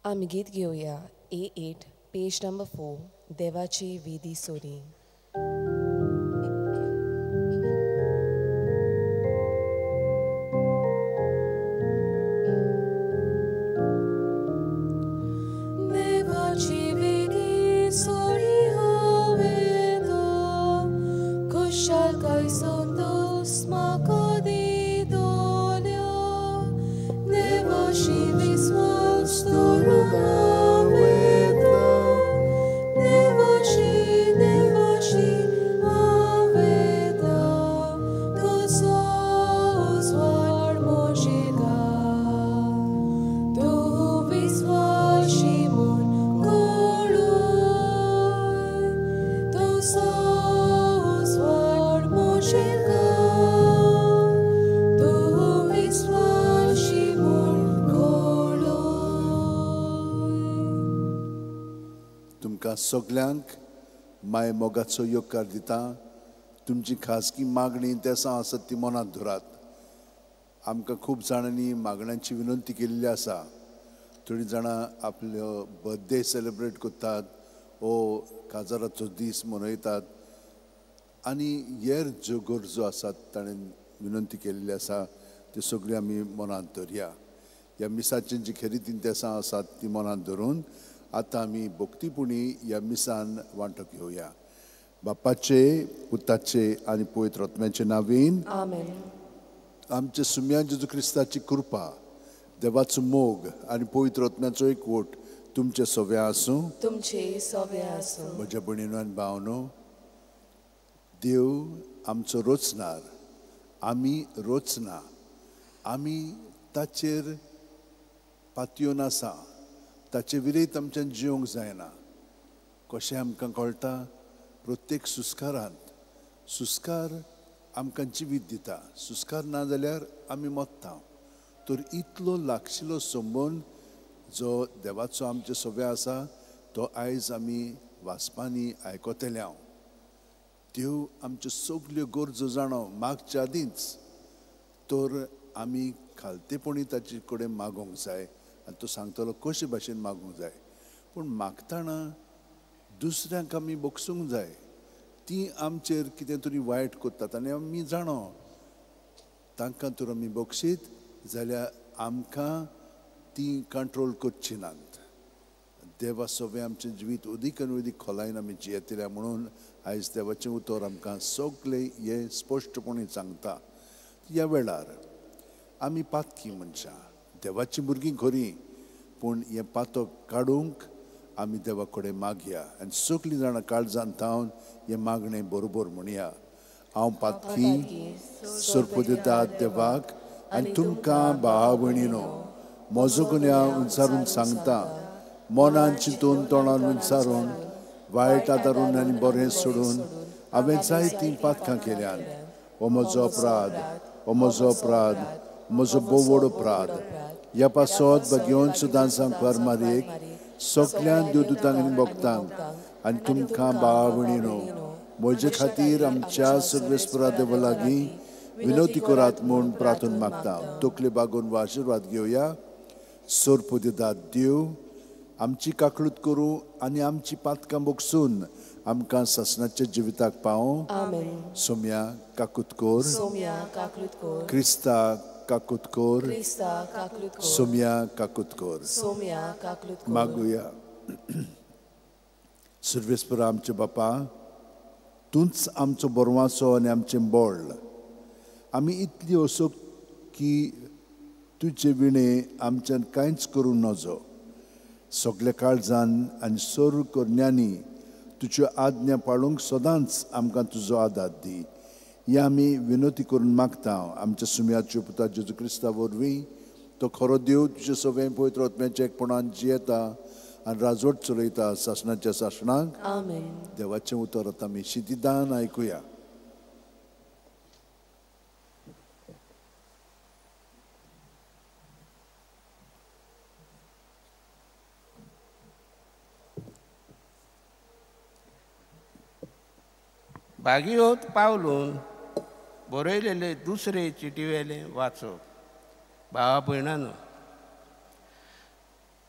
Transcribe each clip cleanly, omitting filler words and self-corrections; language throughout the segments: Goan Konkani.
आमी गीत घेवया A8 page number 4 देवाची वेदी सोरी. देवाची वेदी सोरी हांवें खुशालकाय संतोस म्हाका दितल्या देवाशी विस्वास दवरून हांव येता देवाशी देवाशी हांव येता तुजो उजवाड म्हजेगा तूं विस्वाशी म्हूण कळून तुजो उजवाड म्हजेगा तूं विस्वाशी म्हूण कळून. तुमकां सगल्यांक माय मोगाचो येवकार दिता. तुमची खाजगी मागणी तेसां आसत ती मनांत धरात. आमकां खूब जाणांनी मागण्यांची विनंती केल्ली आसा. थोडीं जाणां आपल्यो बर्थडे सेलिब्रेट करतात ओ काजाराचो दीस मनयतात आनी हेर ज्यो गरजो आसात ताणें विनंती केल्ली आसा त्यो सगळ्यो आमी मनांत धरया. ह्या मिसाची जी खेरीत तेसां आसात ती मनांत धरून आतां आमी भक्तीपुणी ह्या मिसान वांटो घेवया. बापाचे पुताचे आनी पवित्र आत्म्याचे नांवान आमेन. आमच्या सुम्या जेजू क्रिस्ताची कृपा, देवाचो मोग आनी पवित्र आत्म्याचो एकवट तुमचे सव्या आसूं. तुमचे सव्या आसूं. म्हज्या भयणीनो आनी भावनो, देव आमचो रोचणार, आमी रोचना, आमी ताचेर पातयेवन आसा, ताचे विरयत आमच्यान जिवंक जायना. कशें आमकां कळटा? प्रत्येक सुस्कारांत सुस्कार आमकां जिवीत दिता. सुस्कार ना जाल्यार आमी मरता. तर इतलो लागशिल्लो संबंद जो देवाचो आमचे सव्या आसा तो आयज आमी वाचपांनी आयकतले हांव. देव आमच्यो सगल्यो गरजो जाणो मागच्या आदींच, तर आमी खालतेपणी ताचे कडेन मागोंक जाय आनी तो सांगतलो कशे भाशेन मागूंक जाय. पूण मागतना दुसऱ्यांक आमी बगसूंक जाय. ती आमचेर कितें तरी वायट करतात आनी आमी जाणो तांकां तर आमी बक्षीत जाल्यार आमकां ती कंट्रोल करची नात. देवा सगळें आमचें जिवीत अदीक आनी अदीक खोलायेन आमी जियेतले म्हणून आयज देवाचें उतर आमकां सगळें हें स्पश्टपणी सांगता. ह्या वेळार आमी पातकी मनशां, देवाचीं भुरगीं खरीं, पूण हें पातक काडूंक आमी देवा कडेन मागया आनी सगळीं जाणां काळजान थावन हें मागणें बरोबर म्हणया. हांव पातकी सरपदिता देवाक आनी तुमकां भावा भयणीनो म्हजो गुन्यांव उंचारून सांगता. मनान चिंतून तोंडान उंचारून वायट आदारून आनी बरें सोडून हांवें जायतीं पातकां केल्यान. हो म्हजो अपराध, हो म्हजो अपराध, म्हजो भोव व्हड अपराध. ह्या पासत भाग्योन सुद्दां सांगपार मारयेक सगळ्यां देवदूतांक आनी भक्तांक आनी तुमकां भावा भयणीनो म्हजे खातीर आमच्या सर्वेस्परा देवा लागीं विनवती करात म्हूण प्रार्थना मागता. तकले बागोवन वा आशिर्वाद घेवया. सरपदिता देव आमची काकळूत करूं आनी आमची पातकां बगसून आमकां सासणाच्या जिविताक पावों. आमेन. सोम्या काकूत कर, सोम्या काकळूत कर, क्रिस्ता काकूत कर, क्रिस्ता काकळूत कर, सोम्या काकूत कर. सोम्या काकळूत कर. मागुया. सर्वेस्परा आमचे बापा, तूंच आमचो बरवाचो आनी आमचें बळ. आमी इतली असोक की तुजे विणे आमच्यान कांयच करूं नजो. सगल्या काळजान आनी सर्व करण्यांनी तुज्यो आज्ञा पाळूंक सदांच आमकां तुजो आदार दी. हे आमी विनवती करून मागता आमच्या सुम्याच्यो पुता जेजू क्रिस्ता वरवीं. तो खरो देव तुजे सगळें पवित्र आत्म्याच्या एकपणान जियेता आनी राजवट चलयता सासणाच्या सासणाक. आमेन. देवाचें उतर आतां आमी शितिदान आयकुया. भागियोत पावलून बरयलेले दुसरे चिटीवेले वाचप. भावा भयणानो,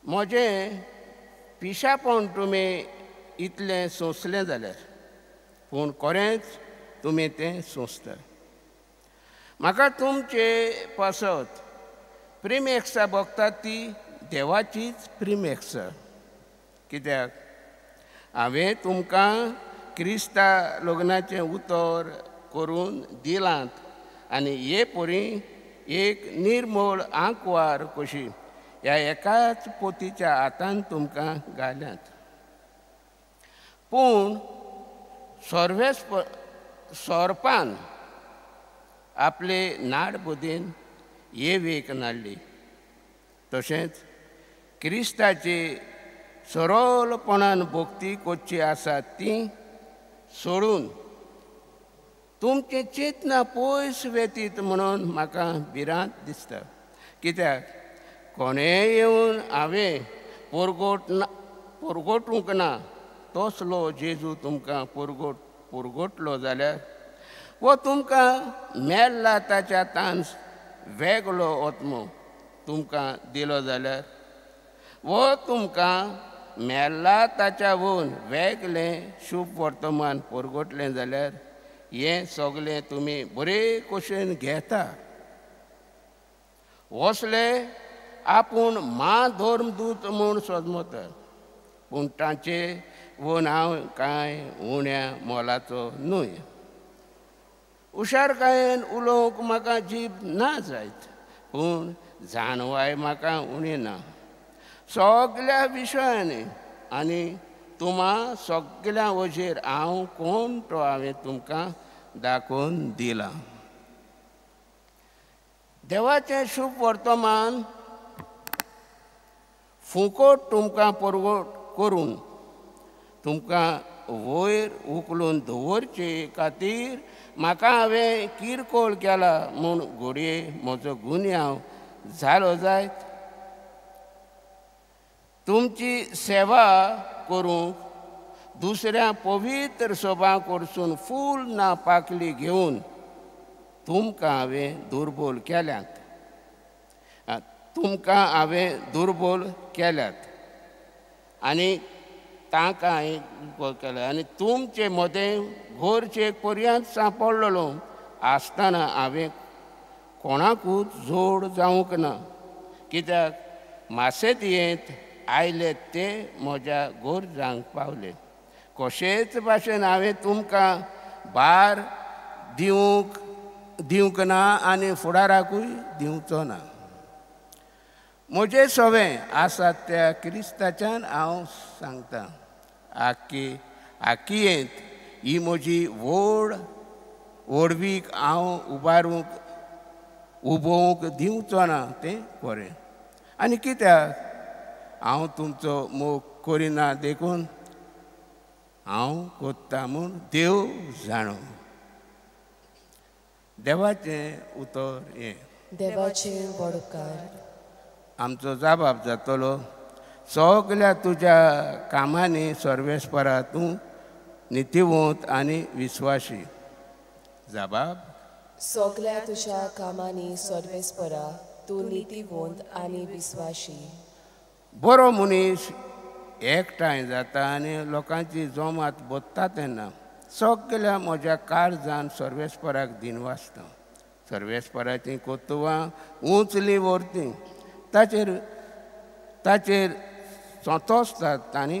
म्हजें पिशापण तुमी इतलें सोंसलें जाल्यार, पूण खरेंच तुमी तें सोंसता। म्हाका तुमचे पासत प्रिमेक्सा भोगता ती देवाचीच प्रिमेक्सा, कित्याक हांवें तुमकां क्रिस्ता लग्नाचें उतर करून दिलांत आनी हे परी एक निर्मळ आंकवार कशी ह्या एकाच पोतीच्या हातान तुमकां घाल्यात। पूण सर्वेस सोरपान आपले नाडबुदीन येवेक नाडली, तशेंच क्रिस्ताची सरळपणान भक्ती करची आसा ती सोडून तुमची चेतना पयस वेतीत म्हणून म्हाका भिरांत दिसता, कित्याक कोणें येवन हांवें परगटूंक ना तसलो जेजू तुमकां परगटलो जाल्यार वो तुमकां मेल्ला ताच्या तान वेगळो आत्मो तुमकां दिलो जाल्यार वो तुमकां मेल्ला ताच्या वून वेगळें शुभ वर्तमान परगटलें जाल्यार हें सगळें तुमी बरे कशेन घेता। वसले आपूण मा धर्मदूत म्हूण सोदमता, पूण तांचे वून हांव कांय उण्या मोलाचो न्हय। हुशारकायेन उलोवंक म्हाका जीब ना जायत, पूण जाणवाय म्हाका उणी ना। सगल्या विशयांनी आनी तुमा सगल्या वजेर हांव कोण तो हांवें तुमकां दाखोवन दिलां। देवाचें शुभ वर्तमान फुकट तुमकां परगट करून तुमकां वयर उखलून दवरचे खातीर म्हाका हांवें किरकोळ केला म्हूण घडये म्हजो गुन्यांव जालो जायत। तुमची सेवा करूंक दुसऱ्या पवित्र सभा कडसून फूल ना पाकली घेवन तुमकां हांवें दुर्बल केल्यात, तुमकां हांवें दुर्बल केल्यात आनी तांकां हांवें केल्या आनी तुमचे मदें गोरचे पर्यंत सांपडलेलो आसतना हांवें कोणाकूच जोड जावंक ना, कित्याक मासेदियेंत आयले ते म्हज्या गरजांक पावले। कशेच भाशेन हांवें तुमकां भार दिवंक ना आनी फुडाराकूय दिवचो ना। म्हजें सवें आसा त्या क्रिस्ताच्यान हांव सांगता, आकियेंत ही म्हजी व्हड व्हडवीक हांव उबारूंक उबोवंक दिवचो ना तें बरें। आनी कित्याक हांव तुमचो मोग करिना देखून हांव कोत्ता म्हूण देव जाणो। देवाचें उतर हें। देवाचें व्हड उपकार। आमचो जबाब जातलो, सगल्या तुज्या कामांनी सर्वेस्परा तूं नितीवंत आनी विस्वाशी। जबाब, सगल्या तुज्या कामांनी सर्वेस्परा तूं नितीवंत आनी विस्वाशी। बरो मनीस एकठांय जाता आनी लोकांची जमात बदता तेन्ना सगल्या म्हज्या काळजान सर्वेस्पराक दिनवासता। सर्वेस्पराचीं कोतुवां उंचली व्हरती ताचेर ताचेर संतोसतात आनी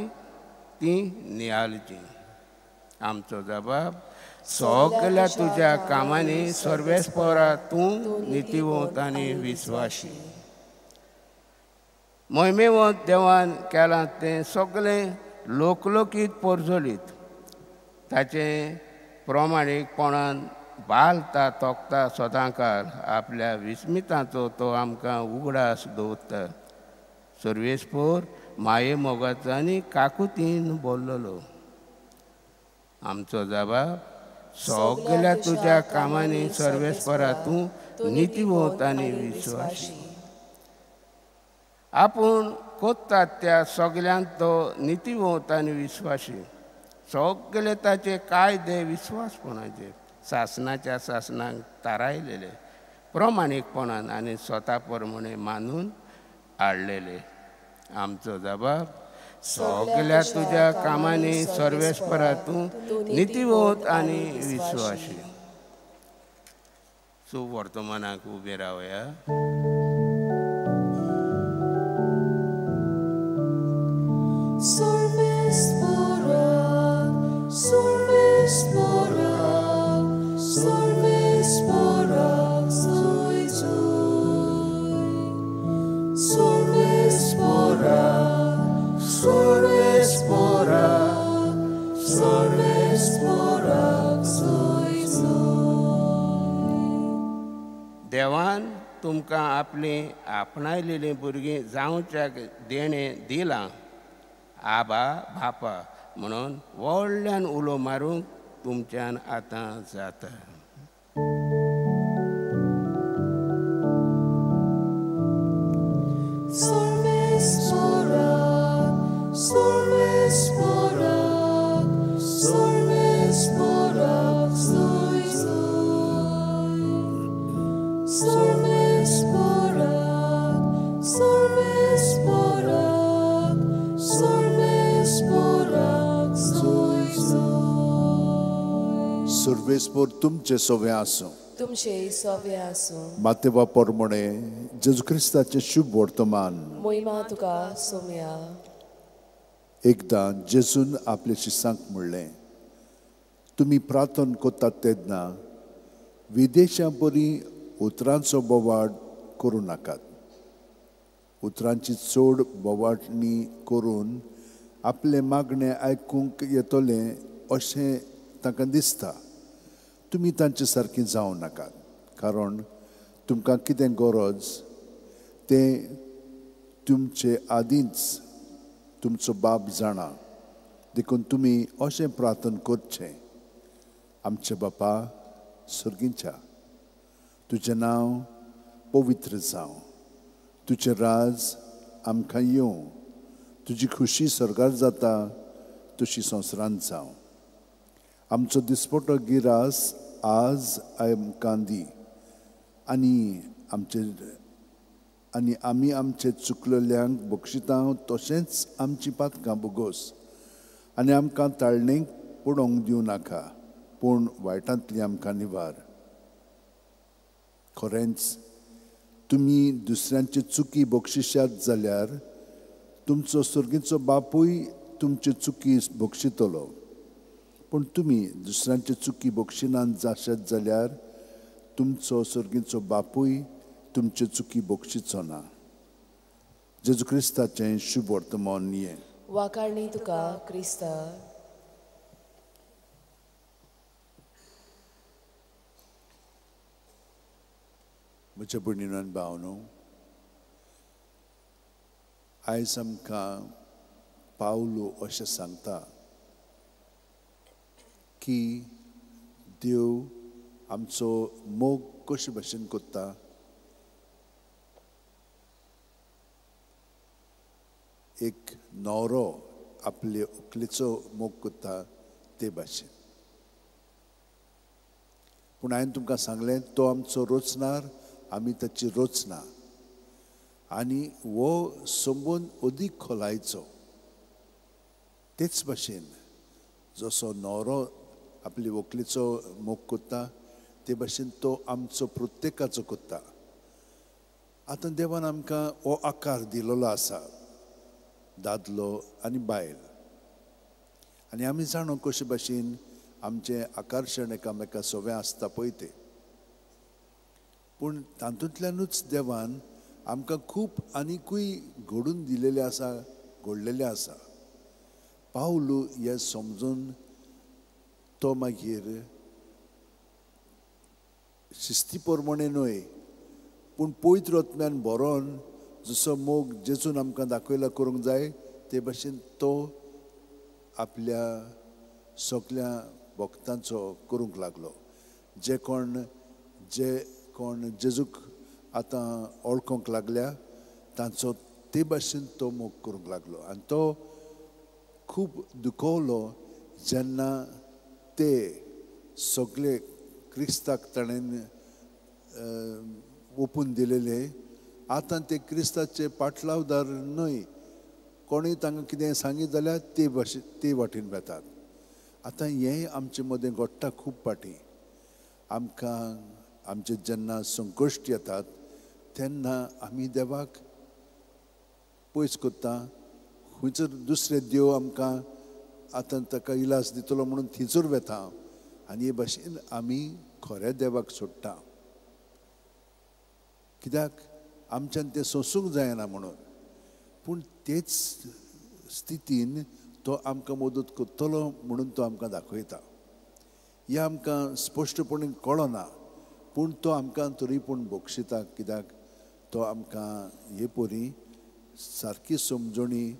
तीं नियाळचीं। आमचो जबाब, सगल्या तुज्या कामांनी सर्वेस्परा तूं नितीवंत आनी विस्वाशी। मोहिमेवंत देवान केलां तें सगळें लोकलोकीत परजळीत, ताचें प्रमाणीकपणान बालता तोखता सदांकाळ आपल्या विस्मिताचो तो आमकां उगडास दवरता। सर्वेस्पोर माये मोगाचो आनी काकुतीन बोल्लोलो। आमचो जबाब, सगल्या तुज्या कामांनी सर्वेस्परा तूं नितीवंत आनी विस्वाशी। आपूण कोत्तात त्या सगल्यांत तो नितीवंत आनी विस्वाशी। सगळे ताचे कायदे विस्वासपणाचे सासनाच्या सासनाक थारायलेले प्रमाणीकपणान आनी स्वता प्रमाणे मानून हाडलेले। आमचो जबाब सगल्या तुज्या कामांनी सर्वेस्परा तूं नितीवंत आनी विश्वासी। सो वर्तमानाक उबे रावया। देवान तुमकां आपली आपणायलेलीं भुरगीं जावच्याक देणें दिलां। आबा बापा म्हणून व्हडल्यान उलो मारूंक तुमच्यान आतां जाता। सर्वेस्पोर तुमचे सोवे आसूं, तुमचे सोवे आसूं। मातेवा परमणे जेजू क्रिस्ताचे शुभ वर्तमान। मोहिमा तुका सोम्या। एकदां जेजून आपले शिसांक म्हणलें, तुमी प्रार्थना करतात तेन्ना विदेशां बरी उतरांचो बोवाळ करूं नाकात। उतरांची चड बोवाळणी करून आपलें मागणें आयकूंक येतलें अशें तांकां दिसता। तुमी तांचे सारकीं जावं नाकात, कारण तुमकां कितें गरज तें तुमचे आदींच तुमचो बाप जाणा। देखून तुमी अशें प्रार्थना करचें, आमचे बापा सर्गीच्या, तुजें नांव पवित्र जावं, तुजें राज आमकां येवं, तुजी खुशी सर्गार जाता तशी संवसारांत जावं। आमचो दिसपटो गिरास आज आमकां दी आनी आमचे आनी आमी आमचे चुकलेल्यांक बक्षिता तशेंच आमची पातकां बोगोस आनी आमकां ताळणेक पडोवंक दिवं नाका, पूण वायटांतली आमकां निवार। खरेंच तुमी दुसऱ्यांची चुकी बक्षिशात जाल्यार तुमचो सर्गीचो बापूय तुमची चुकी बक्षितलो, पूण तुमी दुसऱ्यांची चुकी बक्षिनात जाशात जाल्यार तुमचो सर्गीचो बापूय तुमची चुकी बक्षिचो ना। जेजू क्रिस्ताचें शुभ वर्तमान हें। वाखाणणी तुका क्रिस्ता। म्हज्या भयणीनो आनी भावनो, आयज आमकां पावलो अशें सांगता की देव आमचो मोग कशे भशेन करता। एक न्हवरो आपले व्हंकलेचो मोग करता ते भाशेन। पूण हांवें तुमकां सांगलें, तो आमचो रचणार, आमी ताची रचना आनी हो संबंद अदीक खोलायचो। तेच भाशेन जसो न्हवरो आपली व्हंकलेचो मोग करता ते भाशेन तो आमचो प्रत्येकाचो करता। आतां देवान आमकां हो आकार दिलेलो आसा, दादलो आनी बायल, आनी आमी जाणो कशे भाशेन आमचें आकर्शण एकामेका सोवें आसता पळय तें। पूण तातूंतल्यानूच देवान आमकां खूब आनिकूय घडून दिलेलें आसा, घडलेलें आसा। पावलू हें समजून तो मागीर शिस्ती प्रमाणे न्हय पूण पवित्र आत्म्यान बरोवन जसो मोग जेजून आमकां दाखयला करूंक जाय ते भाशेन तो आपल्या सगल्या भक्तांचो करूंक लागलो। जे कोण जेजूक आतां वळखूंक लागल्या तांचो ते भाशेन तो मोग करूंक लागलो। आनी तो खूब दुखवलो जेन्ना ते सगळे क्रिस्ताक ताणें ओपून दिलेले, आतां ते क्रिस्ताचे पाटलावदार न्हय, कोणूय तांकां कितें सांगीत जाल्यार ते भाशे ते वाटेन वेतात. आतां हें आमचे मदें घडटा खूब फावटी. आमकां आमचे जेन्ना संकश्ट येतात तेन्ना आमी देवाक पयस करता. खंयसर दुसरे देव आमकां आतां ताका इलाज दितलो म्हणून थंयसर वेता आनी हे भाशेन आमी खऱ्या देवाक सोडटा. कित्याक आमच्यान तें सोंसूंक जायना म्हणून. पूण तेच स्थितीन तो आमकां मदत करतलो म्हणून तो आमकां दाखयता. हें आमकां स्पश्टपणी कळना, पूण तो आमकां तरी पूण बक्षिता. कित्याक तो आमकां हे परी सारकी समजणी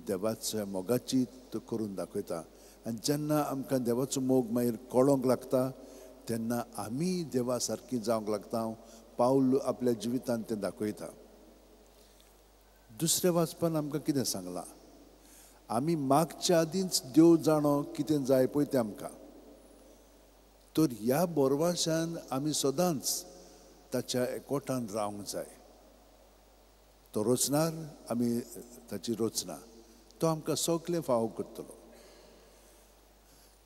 देवाच्या मोगाची तो करून दाखयता. आनी जेन्ना आमकां देवाचो मोग मागीर कळोंक लागता तेन्ना आमी देवा सारकी जावंक लागता. पावल आपल्या जिवितांत तें दाखयता. दुसऱ्या वाचपान आमकां कितें सांगलां, आमी मागच्या आदींच देव जाणो कितें जाय पळय तें आमकां. तर ह्या बोरवाशान आमी सदांच ताच्या एकवटान रावंक जाय. तो रचणार, आमी ताची रचना, तो आमकां सगळें फावो करतलो.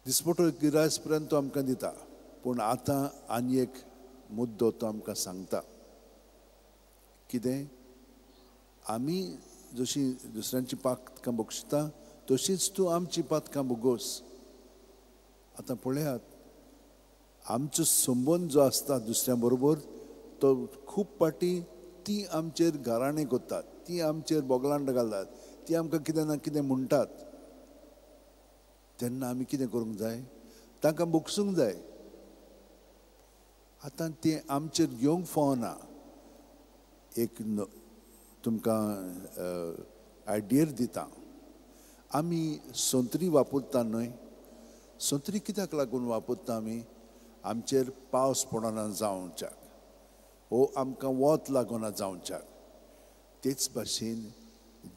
दिसपटो गिरायस पर्यंत तो आमकां दिता. पूण आतां आनी एक मुद्दो तो आमकां सांगता. कितें, आमी जशी दुसऱ्यांची पातकां बक्षिता तशीच तूं आमची पातकां भोगोस. आतां पळयात, आमचो संबंद जो आसता दुसऱ्यां बरोबर तो खूब फावटी ती आमचेर घराणें करतात, ती आमचेर बोगलांड घालतात, ती आमकां कितें ना कितें म्हणटात. तेन्ना आमी कितें करूंक जाय, तांकां भोगसूंक जाय. आतां तें आमचेर घेवंक फावना. एक तुमकां आयडियर दिता. आमी संत्री वापरता न्हय, संत्री कित्याक लागून वापरता आमी? आमचेर पावस पडना जावच्याक वो आमकां वत लागना जावच्याक. तेच भाशेन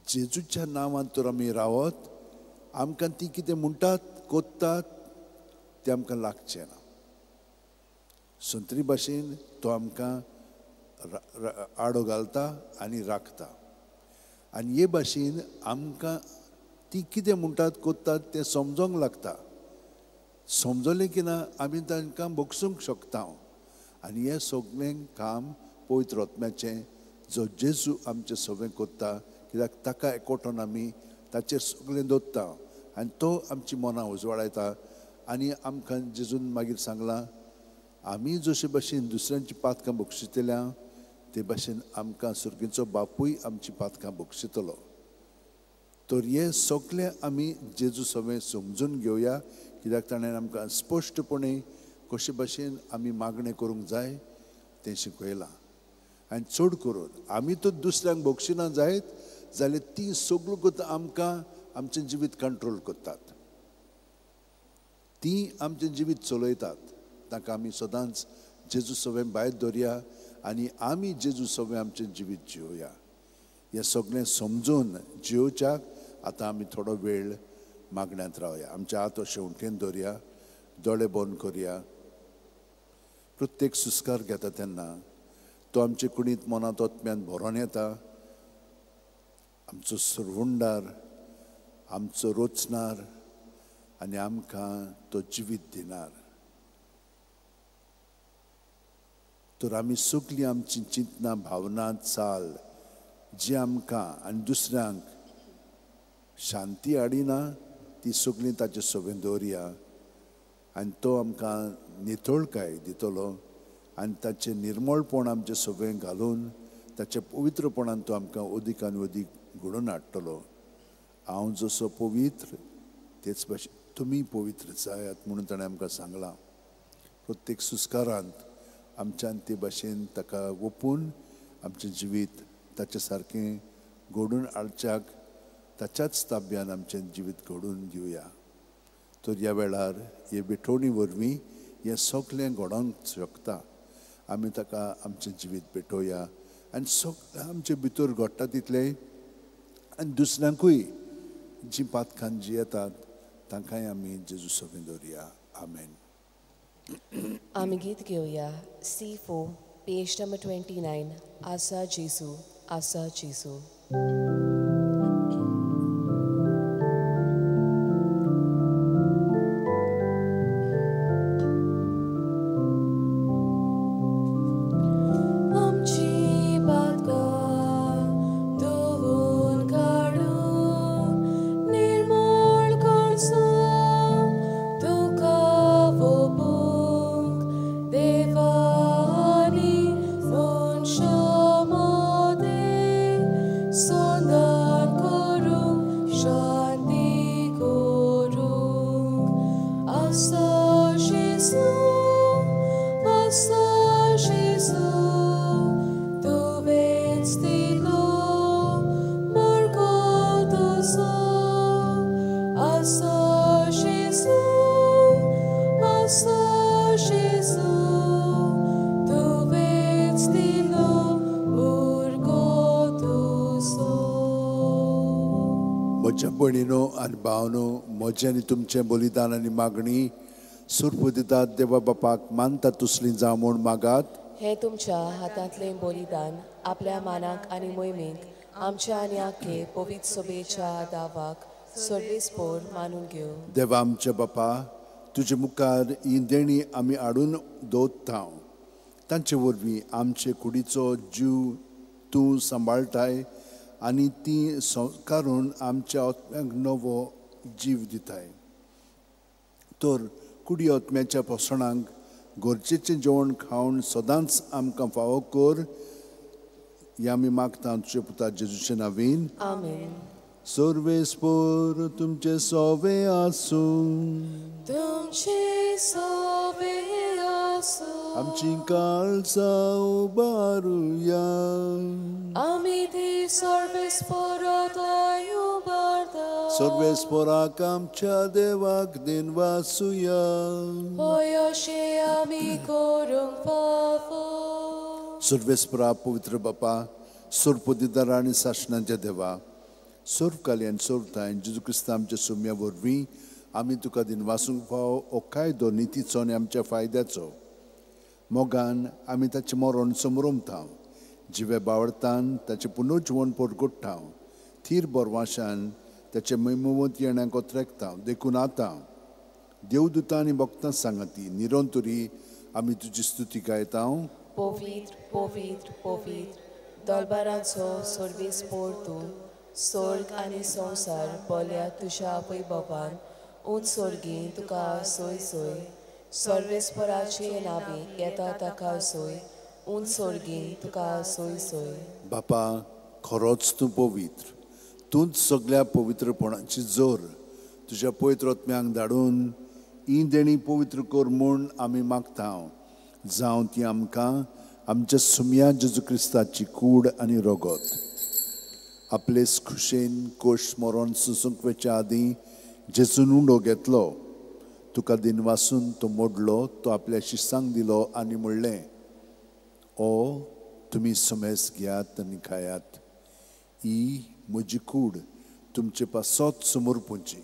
जेजूच्या नांवान तर आमी रावत आमकां ती कितें म्हणटात कोत्तात तें आमकां लागचें ना. संत्री भाशेन तो आमकां आडो घालता आनी राखता. आनी हे भाशेन आमकां ती कितें म्हणटात कोत्तात तें समजोंक लागता. समजलें की ना आमी तांकां भोगसूंक शकता. आनी हें सगळें काम पवित्र आत्म्याचें जो जेजू आमचें सगळें करता. कित्याक ताका एकवटून आमी ताचेर सगळें दवरता आनी तो आमची मनां उजवाडायता. आनी आमकां जेजून मागीर सांगलां, आमी जशे भाशेन दुसऱ्यांची पातकां बक्षितल्या ते भाशेन आमकां सुर्गीचो बापूय आमची पातकां बक्षितलो. तर हें सगळें आमी जेजू सगळें समजून घेवया. कित्याक ताणें आमकां स्पश्टपणे कशे भाशेन आमी मागणें करूंक जाय तें शिकयलां. आनी चड करून आमी तर दुसऱ्यांक बक्षिना जायत जाल्यार ती सगळ्यो करता आमकां आमचें जिवीत कंट्रोल करतात, ती आमचें जिवीत चलयतात. तांकां आमी सदांच जेजू सगळें भायर दवरया आनी आमी जेजू सगळें आमचें जिवीत जिवया. हें सगळें समजून जिवच्याक आतां आमी थोडो वेळ मागण्यांत रावया. आमच्या हात अशें उंटेन दवरया, दोळे बंद करया. प्रत्येक सुस्कार घेता तेन्ना तो आमचे कुडींत मनांत आत्म्यान भरोन येता. आमचो सरवंडार, आमचो रचणार आनी आमकां तो जिवीत दिनार. तर आमी सगळीं आमची चिंतनां, भावना, चाल जी आमकां आनी दुसऱ्यांक शांती हाडिना ती सगळीं ताचे सवें दवरया आनी तो आमकां नितळकाय दितलो आनी ताचें निर्मळपण आमचें सवें घालून ताच्या पवित्रपणान तो आमकां अदीक आनी अदीक घडोवन हाडटलो. हांव जसो पवित्र तेच भाशेन तुमी पवित्र जायात म्हणून ताणें आमकां सांगलां. प्रत्येक सुस्कारांत आमच्यान ते भाशेन ताका ओपून आमचें जिवीत ताचे सारकें घडोवन हाडच्याक ताच्याच ताब्यान आमचें जिवीत घडोवन दिवया. तर ह्या वेळार हे भेटवणी वरवीं हें सगळें घडोवंक शकता. आमी ताका आमचें जिवीत भेटोवया आनी सगळें आमचे भितर घडटा तितलें आनी दुसऱ्यांकूय जीं पातकां जी येतात तांकांय आमी जेजू सवें दवरया. आमेन. आमी गीत घेवया C4 page number 29, आसा जेजू, आसा जेजू. म्हज्या भयणीनो आनी भावनो, म्हजें आनी तुमचें बलिदान आनी मागणी सुरपुदितात देवा बापाक मानता तुसली जावं म्हूण मागात. हें तुमच्या हातांतलें बलिदान आपल्या मानाक आनी मोहिमेक आमच्या आनी आखे पवित्र सभेच्या दावाक सर्वेस्पोर मानून घेवं. देवा आमच्या बापा, तुजे मुखार ही देणी आमी हाडून दवरता. तांचे वरवीं आमचे कुडीचो जीव तूं सांबाळटाय आनी ती संस्कारून आमच्या आत्म्याक नवो जीव दिताय. तर कुडी आत्म्याच्या पोसणांक गरजेचें जेवण खावन सदांच आमकां फावो कर, हें आमी मागता तुज्या पुता जेजूचे नांवान. आमेन. सर्वेस्पोर तुमचे सोवे आसूं. तुमचे सोवे आसूं. आमची काळजां उबारुया. आमी ती सर्वेस्पोराक उबारता. सर्वेस्पोराक आमच्या देवाक दिनवासुया. होय अशें आमी करूंक फावो. सर्वेस्पोरा पवित्र बापा, सर्वपदिदार आनी सासणाच्या देवा, सर्वकाली आनी सर्वतायन जेजू क्रिस्ता आमच्या सुम्या वरवीं आमी तुका दिनवासूंक फावो हो कायदो नितीचो आनी आमच्या फायद्याचो. मोगान आमी ताचें मरण समरमता, जिवे बावडतान ताचें पुनर्जिवन परगोडटा, थीर बरवाशान ताचें मैमवंत येण्याक ओत्रेकता. देखून आतां देवदूतां आनी भक्तां सांगाती निरंतरी आमी तुजी स्तुती गायता. पवित्र पवित्र पवित्र दरबाराचो सर्वेस्पोर तूं, स्वर्ग आनी संवसार बोल्या तुज्या वैभवान. उंच स्वर्गी तुका सोय सोय, सर्वेस्पराचे नांवी येता ताका सोय, उंच स्वर्गी तुका सोय सोय. बापा, खरोच तूं पवित्र, तूंच सगळ्या पवित्रपणाची जोर. तुज्या पवित्र आत्म्यांक धाडून ही देणी पवित्र कर म्हूण आमी मागता. जावं ती आमकां आमच्या सुम्या जेजू क्रिस्ताची कूड आनी रगत. आपले खुशेन कोश मरण सुसूंक वचच्या आदीं जेजून उंडो घेतलो, तुका दिनवासून तो मोडलो, तो आपल्या शिसांक दिलो आनी म्हणलें, ओ तुमी समेस घेयात आनी खायात, ही म्हजी कूड तुमचे पासत समर्पूंची.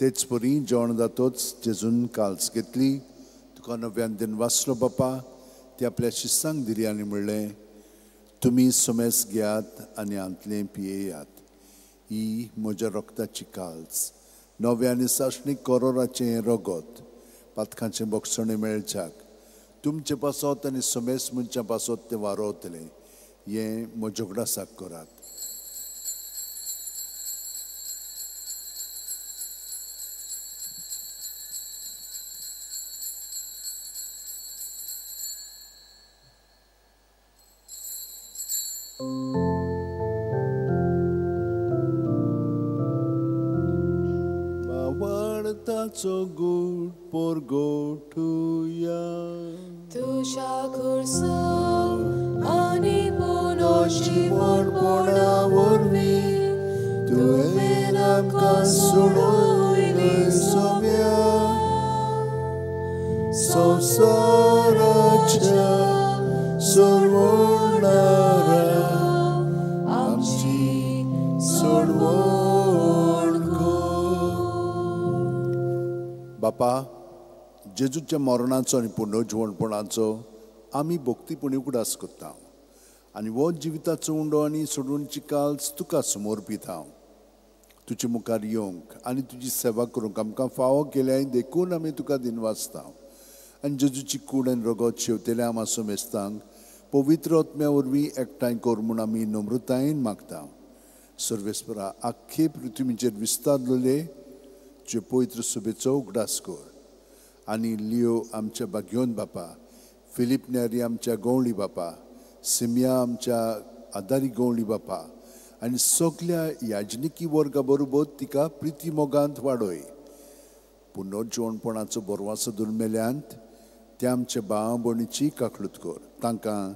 तेच परी जेवण जातोच जेजून काल्स घेतली, तुका नव्यान दिनवासलो बापा, ती आपल्या शिस्तांक दिली आनी म्हणलें, तुमी समेस घेयात आनी हांतलें पियेयात, ही म्हज्या रक्ताची काल्स, नव्या आनी सासणीक करोराचें रगत, पातकांचें बक्षणें मेळच्याक तुमचे पासत आनी समेस मनशां पासत तें वारोवतलें, हें म्हज्या उगडासाक करात. गुड परगोटुया तुज्या खुर्साक आनी पुनर्जिवणपणा वरवीं तुवें आमकां सोडयली सोम्या संवसाराच्या सोडवणारा आमची सोडवण. बापा, जेजूच्या मरणाचो आनी पुनर्जिवणपणाचो आमी भक्तीपणी उगडास करता आनी हो जिविताचो उंडो आनी सोडवणची काल्स तुका समर्पीत हांव. तुजे मुखार येवंक आनी तुजी सेवा करूंक आमकां फावो केल्याय देखून आमी तुका दिनवासता. आनी जेजूची कूड आनी रगत शेवतेल्या आमा समेस्तांक पवित्र आत्म्या वरवीं एकठांय कर म्हूण आमी नम्रतायेन मागता. सर्वेस्परा, आख्खे पृथ्वीचेर विस्तारलेले तुजे पवित्र सभेचो उगडास कर आनी लियो आमच्या बाग्योन बापा, फिलीप न्यारी आमच्या गवळी बापा, सिमिया आमच्या आदारी गवळी बापा आनी सगल्या याजनिकी वर्गा बरोबर तिका प्रिती मोगांत वाडय. पुनर्जिवणपणाचो बरवासो दुर्मेल्यांत त्या आमच्या भाव भयणीची काकळूत कर. तांकां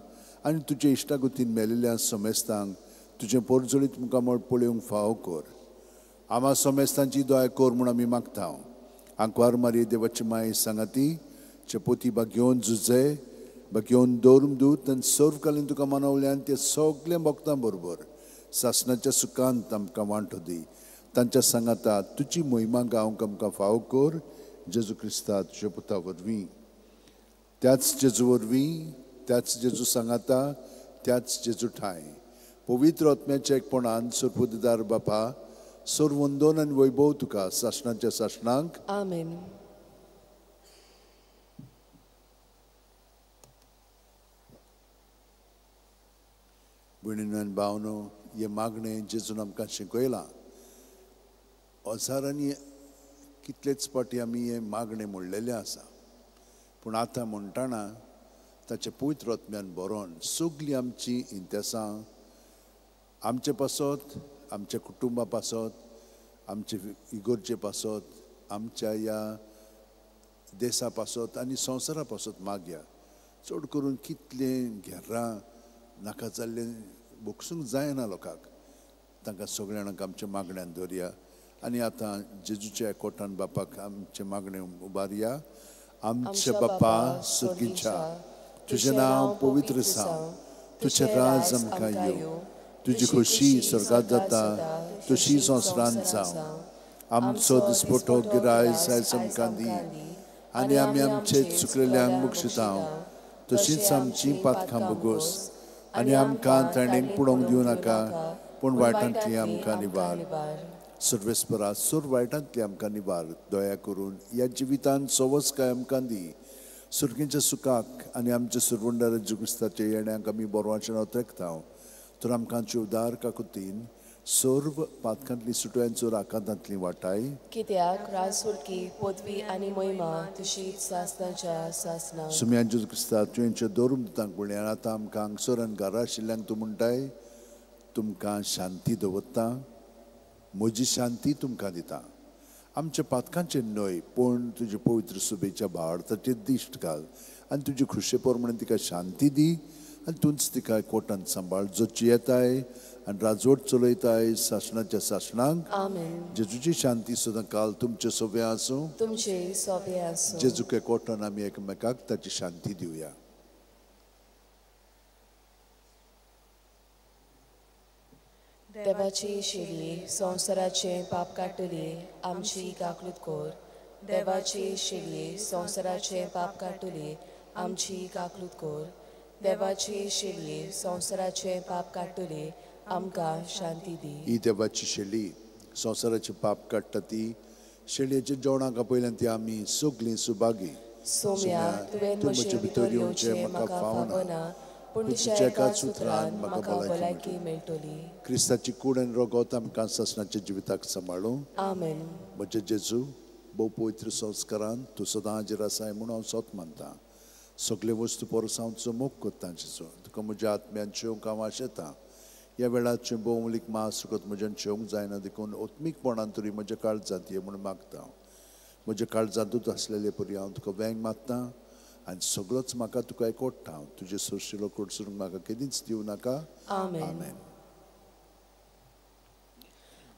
आनी तुजे इश्टागतीन मेलिल्ल्या समेस्तांक तुजें पोरजोळीत मुखामळ पळोवंक फावो कर. आमा समेस्तांची दया कर म्हूण आमी मागता. आंकवार मारये देवाची माय सांगाती चपोती बागेवन जुजे बागेवन दवरून दूत आनी सर्वकालीन तुका मानवल्यान ते सगळे भक्तां बरोबर सासणाच्या सुखांत आमकां वांटो दी. तांच्या सांगाता तुजी मोहिमा गावंक आमकां फावो कर. जेजू क्रिस्ता तुज्या पुता वरवीं, त्याच जेजू वरवीं, त्याच जेजू सांगाता, त्याच जेजू ठांय पवित्र आत्म्याच्या एकपणान सरपुदार बापा सर्व वंदन आनी वैभव तुका सासणाच्या सासणांक. आमेन. भयणीनो आनी भावनो, हें मागणें जेजून आमकां शिकयलां. हजारांनी कितलेच फावटी आमी हें मागणें म्हणलेलें आसा, पूण आतां म्हणटना ताच्या पवित्र आत्म्यान बरोवन सगळीं आमचीं इंतेसां आमचे पासत, आमच्या कुटुंबा पासत, आमचे इगोर्जे पासत, आमच्या ह्या देसा पासत आनी संवसारा पासत मागया. चड करून कितलें घेरां नाका जाल्लें भोगसूंक जायना लोकांक, तांकां सगळ्यांक आमच्या मागण्यान दवरया. आनी आतां जेजूच्या एकवटान बापाक आमचें मागणें उबारया. आमच्या बापा सुर्गीच्या, तुजें नांव पवित्र जावं, तुजें राज आमकां येवं, तुजी खोशी स्वर्गांत जाता तशी संवसारांत जावं. आमचो दिसपटो गिरायस आयज आमकां दी आनी आमी आमचे चुकलेल्यांक बक्षिता तशींच आमची पातकां भोगोस आनी आमकां ताणें पुडोवंक दिवं नाका, पूण वायटांतली आमकां निवार. सर्वेस्परा सर्व वायटांतली आमकां निवार. दया करून ह्या जिवितांत सवसकाय आमकां दी. सुर्गीच्या सुखाक आनी आमच्या सुरवंडार जेजू येण्याक आमी बरोवाचें नांव त्रेकता. तर आमकां उदार काकुतीन सर्व पातकांतली सुटयांचो आकांतांतली वाटाय. कित्याक राजसुरकी पदवी आनी महिमा तुशी सासनाच्या सासना. सुम्यान जेजू क्रिस्ता तुवेंच्या दवरून दितांक पळय आतां आमकां हांगसर आनी घरा आशिल्ल्यांक तूं म्हणटाय, तुमकां शांती दवरता, म्हजी शांती तुमकां दिता. आमच्या पातकांचेर न्हय पूण तुजे पवित्र सुबेच्या भावार्थाचेर दिश्ट घाल आनी तुजी खुशे प्रमाणे तिका शांती दी आनी तूंच तिका कोटान सांबाळ, जो जियेताय आनी राजवट चलयताय सासणाच्या सासणांक. आमेन. जेजूची शांती सदां काल तुमचे सोबे आसूं, तुमचे सोबे आसूं. जेजूके कोटान आमी एकमेकाक ताची शांती दिवया. देवाची शेली संवसाराचें पाप काडटली आमची काकलूत कर. देवाची शेली संवसाराचें पाप काडटली आमची काकलूत कर. देवाची शेली संवसाराचें पाप काडटली आमकां शांती दी. ही देवाची शेली संवसाराचें पाप काडटा ती शेळयेच्या जेवणाक आपयल्यान ती आमी सगळीं सुभागी. सोम्या, तुवें म्हजे भितर येवचें म्हाका फावना, पूण तुज्या एकाच उतरान म्हाका भलायकी मेळटली. क्रिस्ताची कूड आनी रगत आमकां सासणाच्या जिविताक सांबाळूं. आमेन. म्हजे जेजू, भोव पवित्र संस्कारान तूं सदां हाजीर आसाय म्हूण हांव सोत मानता. सगळे वस्तू परस हांव तुजो मोग करता जेजू. तुका म्हज्या आत्म्यान शेवंक हांव आशेतां. ह्या वेळार तुजें भोवमूलीक मास सुकत म्हज्यान शेवंक जायना, देखून आत्मीकपणान तरी म्हज्या काळजांत ये म्हूण मागता. म्हज्या काळजांतूच आसलेले परी हांव तुका वेंग मारता आनी सगळोच म्हाका तुका एकवटा. तुजे सोंशिलो कडसून म्हाका केदींच दिवं नाका. आमेन.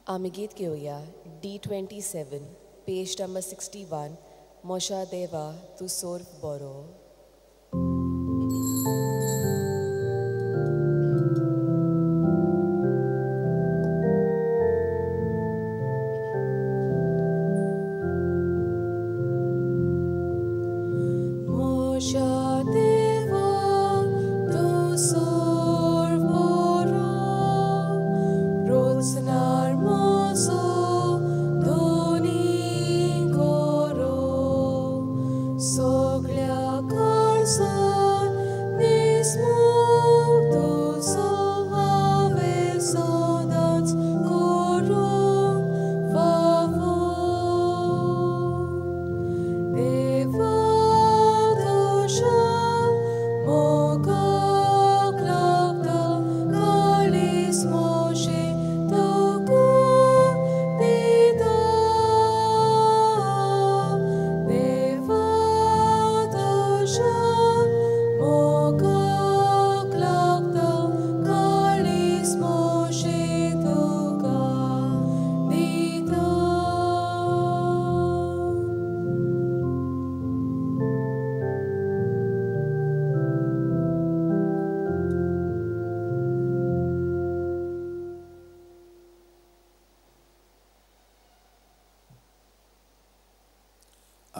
आमी गीत घेवया D27 page number 61. मोशा देवा तूं सोर्व बरो. Soglia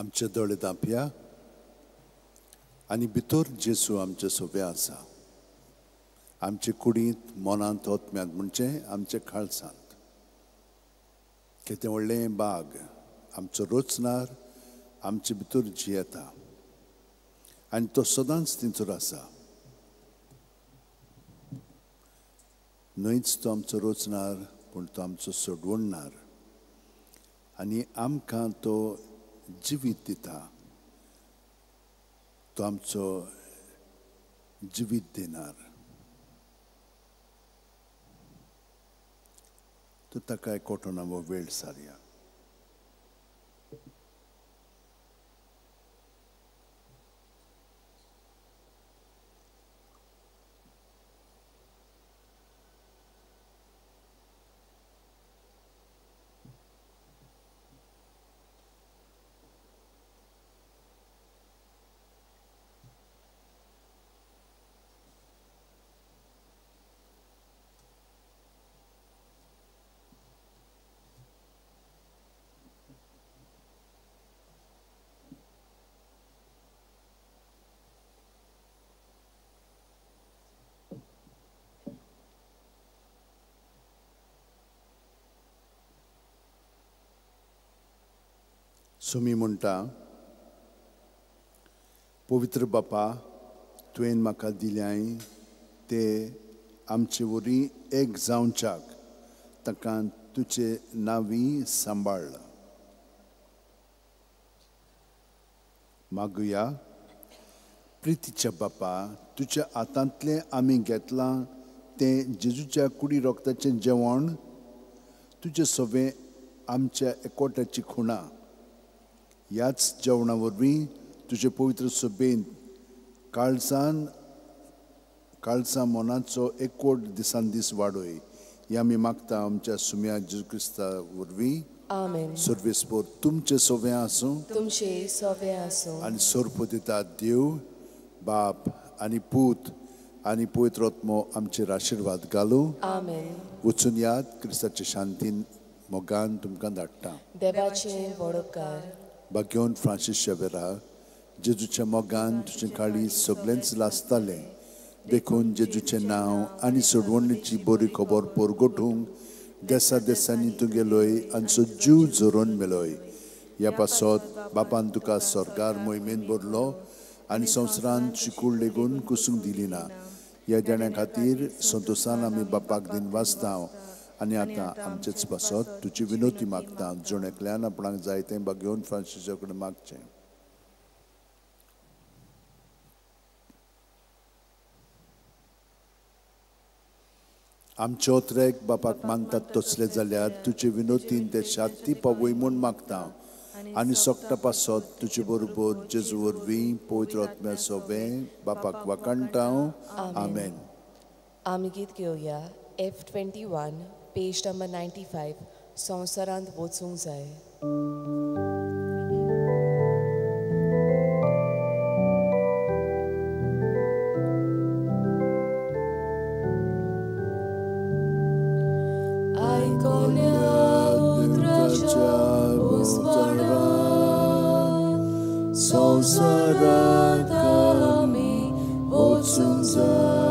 आमचे दोळे धांपया आनी भितर जेजू आमचे सोबे आसा. आमचे कुडींत, मनांत, आत्म्यांत, म्हणजे आमचे काळजांत. कितें व्हडलें बाग आमचो रचणार आमचे भितर जियेता आनी तो सदांच थंयसर आसा. न्हयच तो आमचो रचणार, पूण तो आमचो सोडवणणार आनी आमकां तो जिवीत दिता. तो आमचो जिवीत दिणार. तो ताका एकवटून वेळ सारया. सुमी म्हणटा, पवित्र बापा, तुवें म्हाका दिल्याय ते आमचे वरी एक जावच्याक ताका तुजे नांवी सांबाळ. मागुया. प्रितीच्या बापा, तुज्या हातांतलें आमी घेतलां तें जेजूच्या कुडी रोगताचें जेवण तुजे सवें आमच्या एकवटाची खुणा. ह्याच जेवणा वरवीं तुजे पवित्र सभेंत काळजान काळजा मनाचो एकवट दिसान दीस वाडय. हे आमी मागता आमच्या सुम्या जेजू क्रिस्ता वरवीं. आमेन. सर्वेस्पोर तुमचे सोवे आसूं, तुमचे सोवे आसूं. आनी सोर्प दिता देव बाप आनी पूत आनी पवित्र आत्मो आमचेर आशिर्वाद घालूं. आमेन. वचून याद क्रिस्ताचे शांतीन मोगान तुमकां धाडटा. देवाचे वडोपकार भाग्योन फ्रांसीस शेवेरा, जेजूच्या मोगान तुजें काळीज सगळेंच लासतालें, देखून जेजूचें नांव आनी सोडवणीची बरी खबर परगटूंक देसा देसांनी तूं गेलोय आनी सजीव झरोवन मेलोय. ह्या पासत बापान तुका सरकार मोहिमेन भरलो आनी संवसारान शिकूळ लेगून कुसूंक दिली ना. ह्या देण्या खातीर संतोशान आमी बापाक दिनवासता आनी आतां आमचेच पासत तुजी विनोती मागता. जण एकल्यान आपणाक जाय तें भाग्योन फ्रांसिसा कडेन मागचें. आमचे ओत्रेक बापाक मानतात तसले जाल्यार तुजे विनोतीन ते शांती पावय म्हूण मागता आनी सोकटा पासत तुजे बरोबर जेजू वरवीं पवित्र आत्म्या सोवें बापाक वाखाणटा. आमेन. आमी गीत घेवया F21 page number 95. संवसारांत वचूंक जाय. संवसारांत आमी वचूंक जाय.